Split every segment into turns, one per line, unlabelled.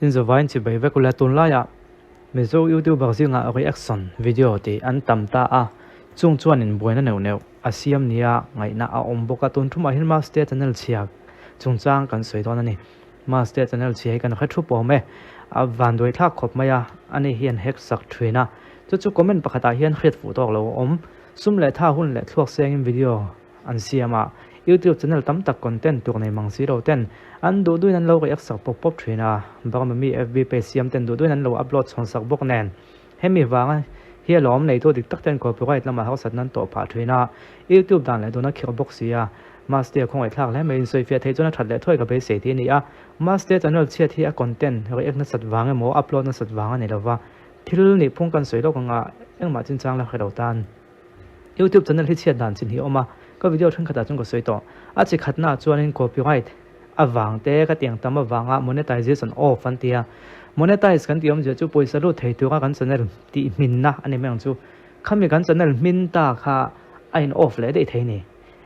In zavaiin chibai vek ula tunlaiah Mizo YouTuber zingah reaction video tih an tam ta a, chung chuan in buaina neuh neuh a siam nia ngaihna a awm bawk a, tun thumah hian Mastea channel chhia chungchang kan sawi dawn a ni. Mastea channel chhia hi kan hre thup awm e, a vanduai thlak khawp mai a, ani hian hack sak thin a, chu chu comment pakhatah hian hriat fuh tawk lo a awm, sum leh tha hun leh thluak sengin video an siam a, YouTube channel tam tak content tur nei mang si lo ten an duh duhin an lo react sak pawp pawp thin a, Burma mi FB page siam ten duh duhin an lo upload chhawn sak bawk nen hemi vanga hi alawm neitu dik tak ten copyright lamah harsatna an tawh phah thin a, YouTube dan leh dun a khirh bawk si a, Mastea khawngaihthlak hle mai insawifiah theih chuan a that leh thuai ka beisei tih a ni a, Mastea channel chhiat hi a content react nasat vang emaw upload nasat vang a ni lova, thil nihphung kan sawi lawk anga engmah chinchang la hre lo tan. YouTube channel hi chhiat dan chin hi a awm a, ka video thenkhatah chuan ka sawi tawh. A chi khatnaah chuanin copyright avang te ka tiang tam avanga monetization off an ti a. Monetize kan tih awmzia chu pawisa lut thei tura kan channel tih hminna a ni mai ang chu. Khami kan channel hmin ta kha a in off leh daih thei a ni.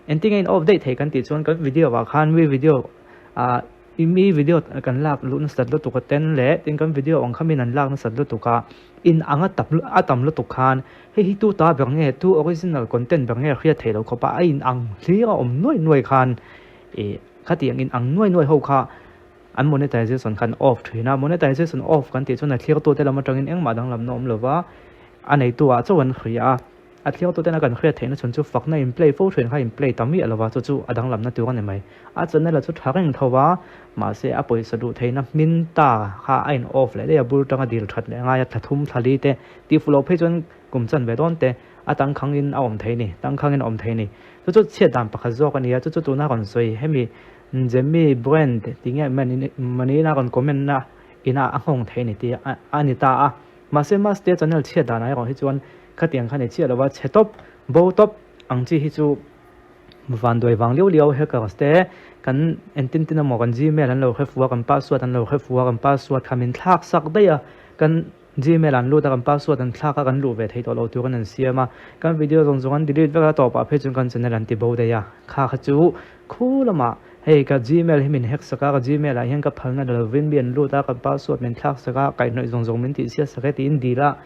Engtin a in off daih thei kan tih chuan kan video ah khan mi video ah I mi video kan lak luh nasat lutuk a ten leh tin kan video ang kha min an lak nasat lutuk a in ang a tam a tam lutuk khan hei hi tu ta ber nge tu original content ber nge hriat theih loh khawp a a in ang hlir a awm nuai nuai khan ih khatiang in ang nuai nuai ho kha an monetization khan off thin a monetization off kan tih chuan a thlir tute lam atangin engmah danglamna awm lova a neitu ah chauh an hria a. A thliau tena kan hriat theihna chhun chu fakna in play fo thin kha in play ta miah lova chu chu a danglamna tur a ni mai. A channel a chu tha reng tho a, mahse a pawisa duh theihna hmin ta kha a in off leh daih a, bul tanga dil that leh ngai a, thla thum thla li te tih fuh loh phei chuan kum chan ve dawn te a tangkhang in a awm thei ni, tangkhang in a awm thei ni. Chu chu chhiat dan pakhat zawk a ni a, chu chu tuna rawn sawi hemi Jemmy Brand tih nge Manina rawn comment na ina a nghawng thei ni tih a ni ta a. Mahse Mastea channel chhiat danah erawh hi chuan khatiang kha ni chiah lova chhe tawp, bo tawp ang chi hi chu vanduai vang liau liau hackers te kan entin tin emaw kan gmail an lo hre fu a, kan password an lo hre fu a, kan password kha min thlak sak daih a, kan gmail an lut a, kan password an thlak a, kan luh ve thei tawh lo tur an an siam a, kan video zawng zawng an delete vek a, tawpah phei chuan kan channel an ti bo daih a, kha kha chu khu lamah Hei ka gmail hi min hack sak a, ka gmail ah hian ka phalna la lovin mi an lut a, ka password min thlak sak a, kaihhnawih zawng zawng min tih chhiat sak e tiin dil a,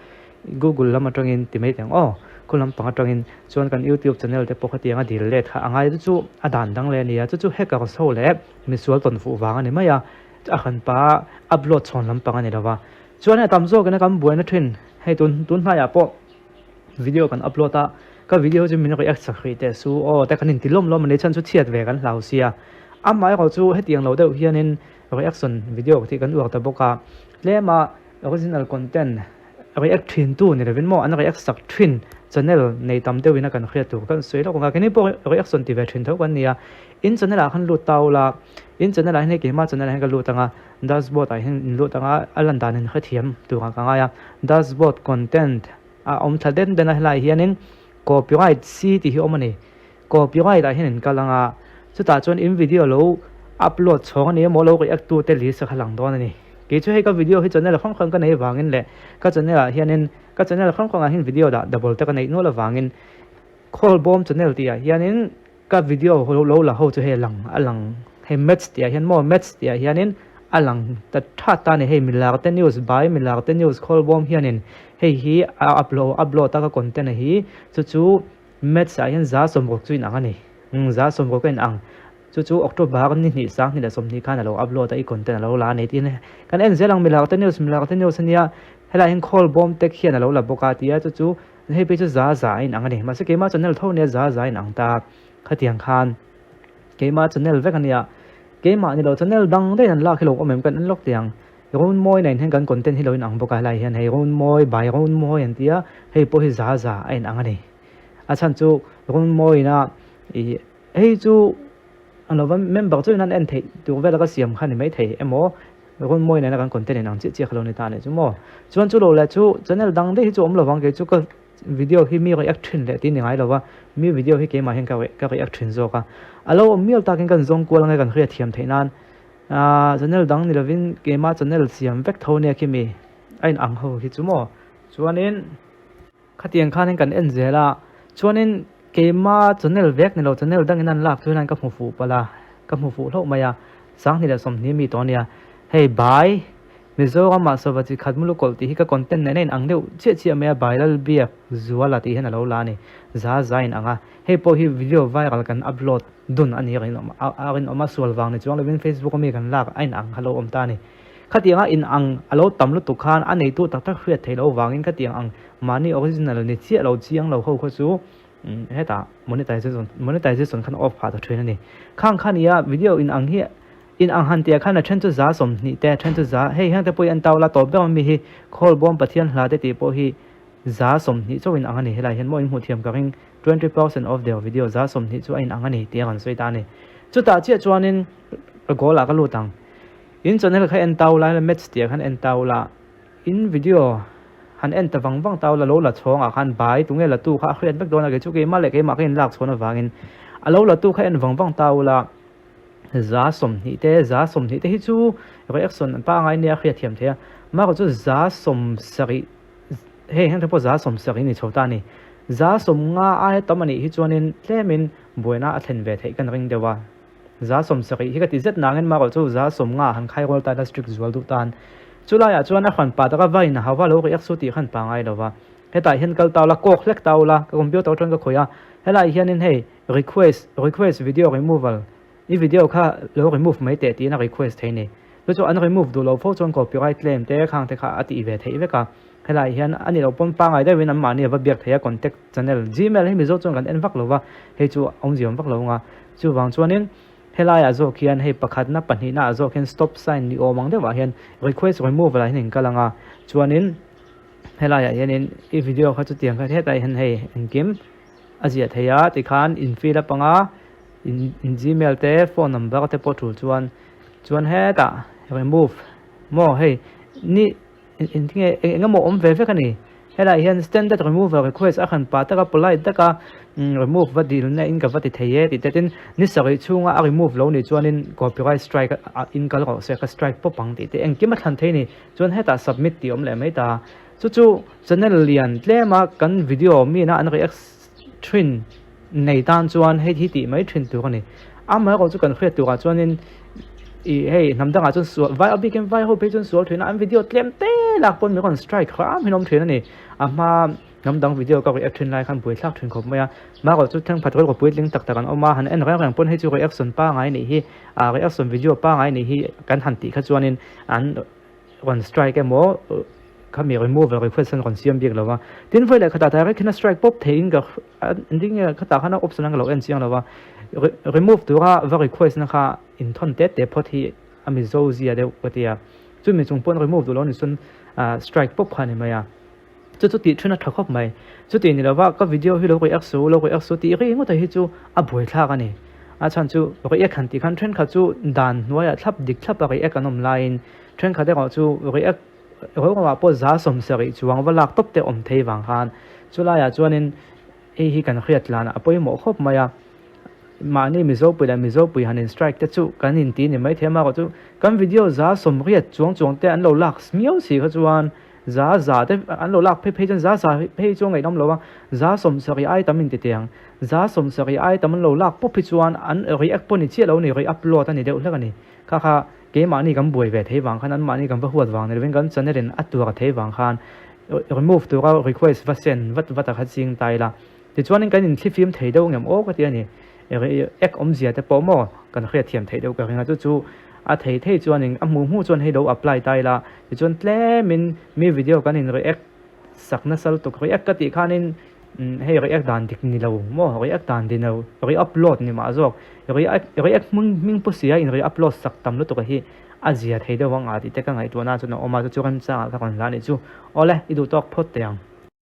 google lam atangin ti mai teng aw, khu lampang atangin chuan kan youtube channel te pawh khatiang a dil let kha a ngai chu chu a dan dang leh a ni a, chu chu hackers ho leh misual tawn fuh vang a ni mai a, a hranpa upload chhawn lampang a ni lo va, chuan hei a tam zawkin a kan buaina thin hei tun tun hnaiah pawh. Video kan upload a, ka video chu min react sak hrih teh su aw te kan inti lawm lawm a ni chuan chu chhiat ve kan hlau sia. Amaherawh chu hetiang lo deuh hianin reaction video tih kan uar ta bawk a, tlema original content react thin tu ni lovin maw an react sak thin channel nei tam deuhin a kan hriat tur kan sawi lawk ang a, keini pawh reaction ti ve thin tho kan ni a, in channel ah khan lut ta ula, in channel ah hian hei keimah channel ah hian ka lut ang a, dashboard ah hian in lut ang a, a lan dan in hrethiam tur ang ka ngai a, dashboard content. A awm thla den den a helaiah hianin copyright c tih hi a awm a ni. Copyright ah hian in kal ang a, chutah chuan in video lo upload chhawng a ni emaw lo react tu te list a kha lang dawn a ni. Kei chu hei ka video hi channel hrang hrang ka nei avangin leh ka channel ah hianin ka channel hrang hrang ah hian video dah double te ka neih nual avangin Khawlbawm channel tih ah hianin Ka video lo la ho chu hei a lang a lang hei match tih ah hian maw match tih ah hianin a lang ta tha ta a ni hei milar te news by milar te news khawlbawm hianin hei hi a upload upload a ka content a hi chu chu match ah hian 60 chu inang a ni umm 60 a inang chu chu October ni hnih 2020 khan a lo upload a i content a lo la a ni tin kan en zel ang milar te news milar te news ania helaiah hian khawlbawm te khian a lo la bawk a tia chu chu Hei phei chu za za a inang a ni. Mahse keimah channel tho nia za za a inang ta. Khatiang khan keimah channel vek a nia. Keimah ni lo channel dang daih an lak hi lo awm em kan en lawk teh ang. Rawn mawi nen hian kan content hi lo inang bawk a helai hian hei rawn mawi by rawn mawi an tia hei pawh hi za za a inang a ni. A chhan chu rawn mawina ih hei chu a lo va member chu in an en theih tur vel a ka siam kha ni maithei emaw Rawn mawi nena kan content in ang chiah chiah kha lo ni ta a nih chu maw. Chuan chu lo leh chu channel dang daih hi chu awm lovang kei chu ka video hi mi react thin leh tih ni ngai lova mi video hi keimah hian ka ka react thin zawk a. A lo awm mial takin kan zawng kual ange kan hriat thiam theih nan ah channel dang ni lovin keimah channel siam vek tho nia khi mi a in ang ho hi chu maw. Chuanin khatiang khanin kan en zel a chuanin keimah channel vek ni lo channel dangin an lak chu hian ka hmu fuh palh a ka hmu fuh hlauh mai a. 2020 mi tawh a nia. Hei bai Mizoramah sava chi khat mulu kawlh tih hi ka content nen a in ang deuh chiah chiah mai a, Bailal biak Zuala tih hian a lo la a ni. Za za in ang a, hei pawh hi video viral kan upload dun a ni a rinawm a, sual vang ni chuang lovin Facebook a mi kan lak a in ang kha lo awm ta a ni. Khatianga in ang a lo tam lutuk khan a neitu tak tak hriat theih loh vangin khatiang ang mahni original ni chiah lo chiang lo ho kha chu hetah monetization monetization khan off phah ta thin a ni. Khang kha nia video in ang hi in ang han tia khan a then chu za 20 te a then chu za hei heng te pawh hi an tau la tawp ber ami hi Khawlbawm Pathian hla te tih pawh hi 20% chauh in ang a ni helai hian maw in hmuh thiam ka ring 20% of their video 20% chu a in ang a ni tih a rawn sawi ta a ni. Chutah chiah chuanin ka goal ah ka lut ang. In channel kha en tau la, match tih ah khan en tau la, in video han en ta vang vang tau la, lo la chhawng ah khan bai tunge la tu kha a hriat vek dawn a, kei chu keimah leh keimah ka in lak chhawn avangin a lo la tu kha en vang vang tau la, 20% te, 20% te hi chu reaction an pangai nia a hriat thiam thei a, mahka chu 70 hei heng te pawh 70 ni chho ta a ni, 50 aia tam a nih hi chuanin tlemin buaina a thlen ve theih kan ring deuh a. 70 hi ka ti zet nangin mah erawh chu 50 han khai rual tan a strict zual duh tan. Chulaiah chuan a hran pa taka vain a hau va lo react su tih khan pa ngai lo va. Hetah hian kal tau la, kawk hlek tau la, ka computer atang ka khawih a, helaiah hianin hei request, request video removal, i video kha lo remove mai teh tiin a request thei ni. Chu chu an remove duh lo fo chuan copyright claim te khang te kha a tih ve theih vek a. Helaiah hian a ni lo pawn pangai deuhin anmahni a va biak thei a contact channel gmail hi Mizo chuan kan en vak lo va, hei chu awmzia awm vak lo anga. Chuvang chuanin helaiah zawk hian hei pakhatna pahnihna ah zawk hian stop sign ni awm ang deuhah hian request removal ah hian in kal anga chuanin helaiah hianin i video kha chutiang kha hetah hian hei engkim a ziah thei a tikhan in fill up anga in in gmail te phone number te pawh tul chuan chuan hetah remove maw hei ni Engtinge eng emaw awm ve vek a ni. Helaiah hian standard removal request a han pah taka polite taka remove va dilna in ka va ti thei e tih te tin ni sarih chhunga a remove lo nih chuanin copyright strike a in kal rawh se ka strike pawp ang tih te engkim a thlan thei a ni. Chuan hetah submit tih awm leh mai ta. Chu chu channel lian tlema kan video mina an react thin nei tan chuan hei hi tih mai thin tur a ni. Amaherawhchu chu kan hriat turah chuanin ih hei hnam dangah chuan sual vai a bikin vai ho phei chuan sual thin a an video tlem te lak pawn mi rawn strike hram hi an awm thin a ni. A hma hnam dang video ka react thin lai khan buaithlak thin khawp mai a. Amaherawhchu thlengphat rawlh rawh puitling tak tak an awm a, han en reng reng pawn hei chu reaction pangai nih hi ah reaction video pangai nih hi kan han tih kha chuanin an rawn strike emaw khami removal request an rawn siam bik lo va tin vawi leh khatah direct hian a strike pawp theihin ka engtin nge khatah khan a option ang ka lo en chiang lo va remove tura va request na kha inthawn te te phawt hi a mizo zia deuh ka ti a chumi chung pawh remove duh lo ni chuan strike pawp kha a ni mai a chu chu tih thin a tha khawp mai chuti ni lova ka video hi lo react su lo react su tih ringawt hi chu a buaithlak a ni a chhan chu react han tih khan thenkhat chu dan hnuaiah thlap dik thlap a react an awm laiin Thenkhat erawh chu react ro ah pawh 70 chuang va lak tawp te awm thei vang khan chulaiah chuanin hei hi kan hriat tlan a pawimawh khawp mai a. Mahni Mizopui leh Mizopui han in strike te chu kan in ti ni mai thei a, amaherawh chu kan video 80 chuang chuang te an lo lak miau si kha chuan 100 te an lo lak phei phei chuan 100 phei chu a ngaihnawm lo a, 70 ai tam in ti teh ang. 70 ai tam an lo lak pawp hi chuan an react pawh ni chiah lo a ni, re-upload a ni deuh hlek a ni. Kha kha keimahni kan buai ve thei vang khan anmahni kan va huat vang ni lovin kan channel in a tuar thei vang khan remove tura request va send vat vat a kha ching ta ila. Tichuanin kan inthlifim thei deuh ngem aw ka ti a ni. Ek awmzia te pawh maw kan hriatthiam theih deuh ka ring a chu chu a thei thei chuanin a hmuh hmuh chuan hei lo apply ta ila. Tichuan tlemin mi video kan in react sak nasa lutuk react ka tih khanin hei react dan dik ni lo maw react dan ni lo re-upload ni mah zawk react react hming hming pu sia in re-upload sak tam lutuk a hi a zia thei deuh ang a tih te ka ngaihtuah na chuan a awm a chu chu remchangah ka rawn hla a nih chu awle i duh tawk phawt teh ang.